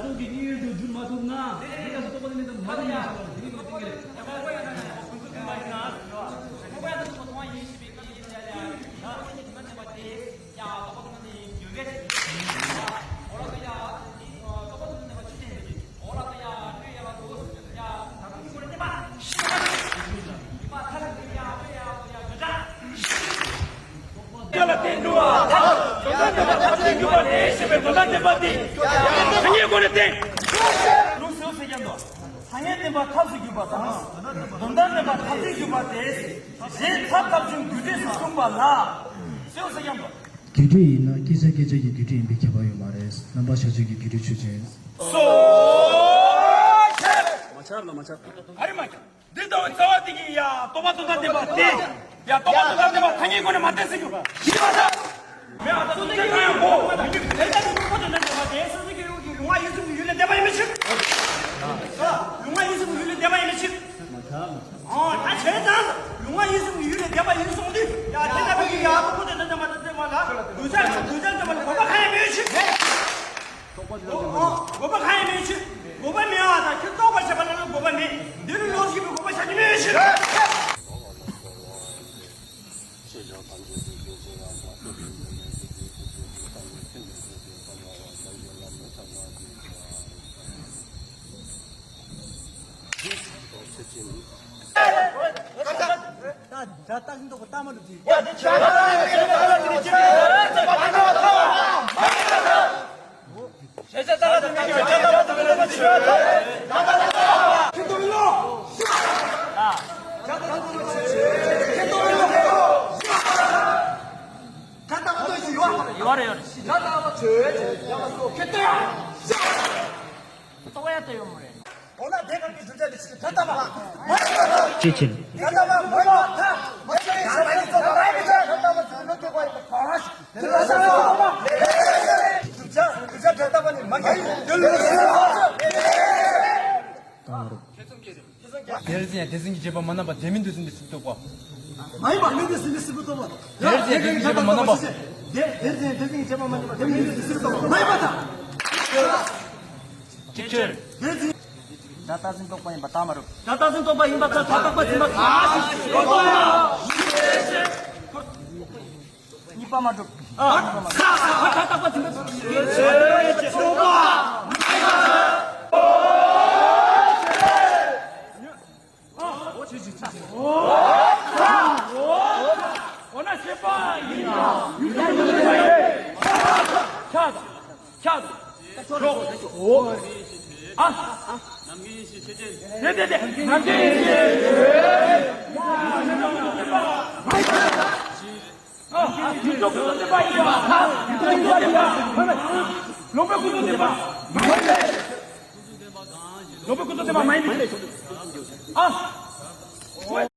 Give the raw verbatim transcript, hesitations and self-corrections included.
ཁོང་གི་གཡས་གཡོན་དུ་འཇུག་མ་ཐུབ་ན་དེ་ག་སུ་རྟོགས་པ་དེ་མེད་དུ་མ་རིག་ཡིན་ཞེས་པ་དེ་ནི་ཁོང་གཏན་འཁེལ་རེད། ལ་བརྟེན་འགྲོ་བ། དོན་དམ་བདེན་པ་ཐབས་ཀྱིས་འགྲུབ་པ་རེད་ཞེས་པའི་དོན་དམ་བདེན་པ་འདི་ཐ་སྙད་སྒོ་ནས་བསྟན། ལུགས་སྲོལ་ཟེར་ཀྱང་འདུག་ཐ་སྙད་བདེན་པ་ཐབས་སུ་གྱུར་པ་དང་། དོན་དམ་བདེན་པ་ཐབས་ཀྱིས་འགྲུབ་པ་སྟེ། ཞེས་ཐབས་ཐབས་ཆུང་རྒྱུ་འབྲས་སུ་གསུངས་པ་ལ། ལུགས་སྲོལ་ཟེར་ཀྱང་འདུག་རྒྱུ་འབྲས་ཡིན་ན་སྐད་ཆ་སྐད་ཆ་གི་རྒྱུ་འབྲས་ཡིན་པས་ཁྱབ་པ་ཡོད་མ་རེད། རྣམ་པ་ཤར་ཕྱོགས་ཀྱི་རྒྱུ་འབྲས་ཆོས་ཅན། སོ། མ་ཆགས་ལ་མ་ཆགས། ཨ་རི་མ་ཆགས། འདི་ལྟ་བུའི་རྩ་བ་འདི་གིས་ཡ་རྟོག་པ་དོན་དམ་བདེན་པ་སྟེ། ཡ་རྟོག་པ་དོན་དམ་བདེན་པ་ཐ་སྙད་སྒོ་ནས་མ་བསྟན་ཟེར་རྒྱུ། ཞི་བ་དང་། མེད་པ་དང་སོ་སོའི་སྐྱེ་བོའི་ངོ་བོ་མི་འདུག་དེ་ལྟ་བུའི་རྟོག་པ་དོན་དམ་བདེན་པ་སྟེ། སོ་སོའི་སྐྱེ་བོའི་ལུང་བ་ཡིད་གསུམ་གྱི་ཡུལ་ལས་འདས་པ་ཡིན་པའི་ཕྱིར། ལུང་བ་ཡིད་གསུམ་གྱི་ཡུལ་ལས་འདས་པ་ཡིན་པའི་ཕྱིར། ཨོ་ད་བྱས་ཙང་ལུང་བ་ཡིད་གསུམ་གྱི་ཡུལ་ལས་འདས་པ་ཡིན་གསུངས་དུས་ཡ་དེ་ལྟ་བུའི་ཡ་རྟོག་པ་དོན་དམ་བདེན་པ་སྟེ་མ་ལ་འདོད་ཆགས་འདོད་ཆགས་ཙམ་པ་ལ་དགོས་པ་གང་ཡང་མེད་པའི་ཕྱིར། དགོས་པ་གང་ཡང་མེད་ཕྱིར། དགོས་པ་མེད་པ་དང་ཁྱོད་རྟོགས་པར་བྱེད་པ་ལ་ལ་དགོས་པ་མེད། འདི་ལ་ལོགས་ཤིག་གི་དགོས་པ་བཞག་རྒྱུ་མེད་པའི་ཕྱིར། ཡོད་རེད་ཡོད་རེད། ལྟོ་ཡ་ལྟོ་ཡོད་མ་རེད། འོ་ན་དེ་གང་གི་བསྒྲུབ་བྱ་དེ་ཕྱིར་ཐ་ལྟ་བ། ཅི་ཕྱིར། ཐ་ལྟ་བ་མ་ཡིན་པ་ཐ། མ་ཡིན་པའི་ཕྱིར་མ་ཡིན་ཐ་ལྟ་བ་ཕྱིར་ལོ་ཐོག་པ་ཡིན་པ་གང་ཞིག་དེ་ལ་ས་ལ་བ། བསྒྲུབ་བྱ་བསྒྲུབ་བྱ་ཐ་ལྟ་བ་ནི་མ་ཡིན། དེ་ལ་ས་ལ་བ། དེར་བརྟེན་དེ་བཞིན་གྱི་བྱེད་པ་མ་རྣམ་པ་དེ་མིན་དུ་ཟིན་ཏེ་སྲིད་རྟོག་པ། མ་ཡིན་པ་མིན་དུ་ཟིན་ཏེ་སྲིད་པ་རྟོག་པ། དེར་བརྟེན་དེ་བཞིན་གྱི་བྱེད་པ་མ་རྣམ་པ། དེ་དེར་བརྟེན་དེ་བཞིན་གྱི་བྱེད་པ་མ་རྣམ་པ་དེ་མིན་དུ་ཟིན་ཏེ་སྲིད་རྟོག་པ་མ་ཡིན་པ་དང་། ཅིག་ཅར། དེར་བརྟེན། སྒྲ་རྟག་འཛིན་རྟོག་པ་ཡིན་པ་དག་མ་གྲུབ། སྒྲ་རྟག་འཛིན་རྟོག་པ་ཡིན་པ་དང་སྒྲ་རྟག་པ་འཛིན་པ་གང་ཞིག་རྟོག་པ། གཉིས་པ་མ་གྲུབ། ཨ། ཁ་ཁ་ཁ་ཁ་ཐག་པ་ཐིམ་པ། ཨ། འོ་ཆེ་ཆེ་ཆེ། འོ་ན་ཤེས་པ་ཡིན་ན། ཁྱ་དང་ཁྱ་དང་། འོ། ཨ། རེད་རེད་རེད། ནམ་མཁའི་ཡེ་ཤེས། ཡུལ་ཀུན་ཏུ་བདེན་པ་ཡིན་པ། ཡུལ་ཀུན་ཏུ་བདེན་པ། ལོག་པའི་ཀུན་ཏུ་བདེན་པ། ལོག་པའི་ཀུན་ཏུ་བདེན་པ་མ་ཡིན་པའི་ཕྱིར། ཨ།